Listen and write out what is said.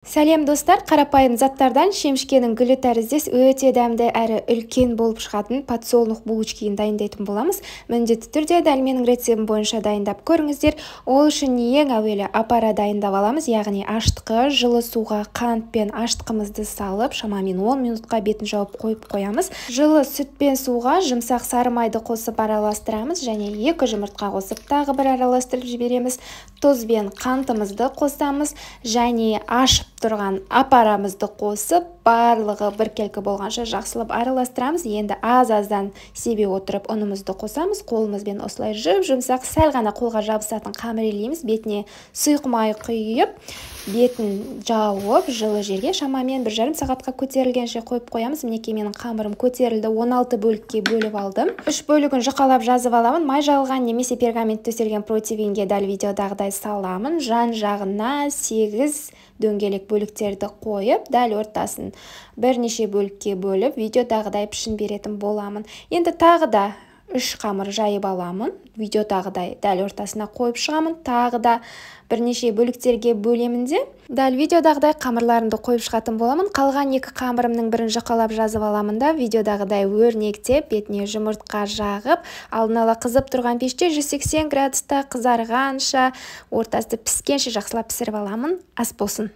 Сәлем, достар! Қарапайым заттардан шемішкенің гүлі тәріздес өте дәмді әрі үлкен болып шығатын подсолнух булочкиін дайындайтын боламыз. Міндетті түрде дәл менің рецептім бойынша дайындап көріңіздер. Ол үшін ең әуелі апара дайындап аламыз, яғни ашытқы. Жылы суға қант пен ашытқымызды салып, шамамен 10 минутқа бетін жауып қойып қоямыз. Жылы сүт пен суға жұмсақ сары майды қосып араластырамыз және 2 жұмыртқа қосып, тағы бір араластырып жібереміз. Тұз бен қантымызды қосамыз және ашып тұрған апарамызды қосып, барлығы біркелкі болғанша жақсылап араластырамыз. Енді аз-аздан себе отырып ұнымызды қосамыз. Қолымызбен осылай жұп-жұмсақ, сәл ғана қолға жабысатын қамыр илейміз. Бетіне сұйық май құйып, бетін жауып, жылы жерге шамамен 1,5 сағатқа көтерілгенше қойып қоямыз. Мінекей, менің қамырым көтерілді, 16 бөлікке бөліп алдым. Үш бөлігін жұқалап жазып аламын. Май жағылған немесе пергамент төселген противенге дәл видеодағыдай саламын. Жан жағына 8 дөңгелек бөліктерді қойып, дәл ортасын бірнеше бөлікке бөліп, видеодағыдай пішін беретін боламын. Енді тағы да 3 қамыр жайып аламын. Видеодағыдай дәл ортасына қойып шығамын. Тағы да бірнеше бөліктерге бөлемін де, дәл видеодағыдай қамырларымды қойып шығатын боламын. Қалған 2 қамырымның бірін жұқалап жазып аламын да, видеодағыдай өрнектеп, бетіне жұмыртқа жағып, алдын ала қызып тұрған пеште 180 градуста қызарғанша, ортасы піскенше жақсылап пісіріп аламын. Ас болсын!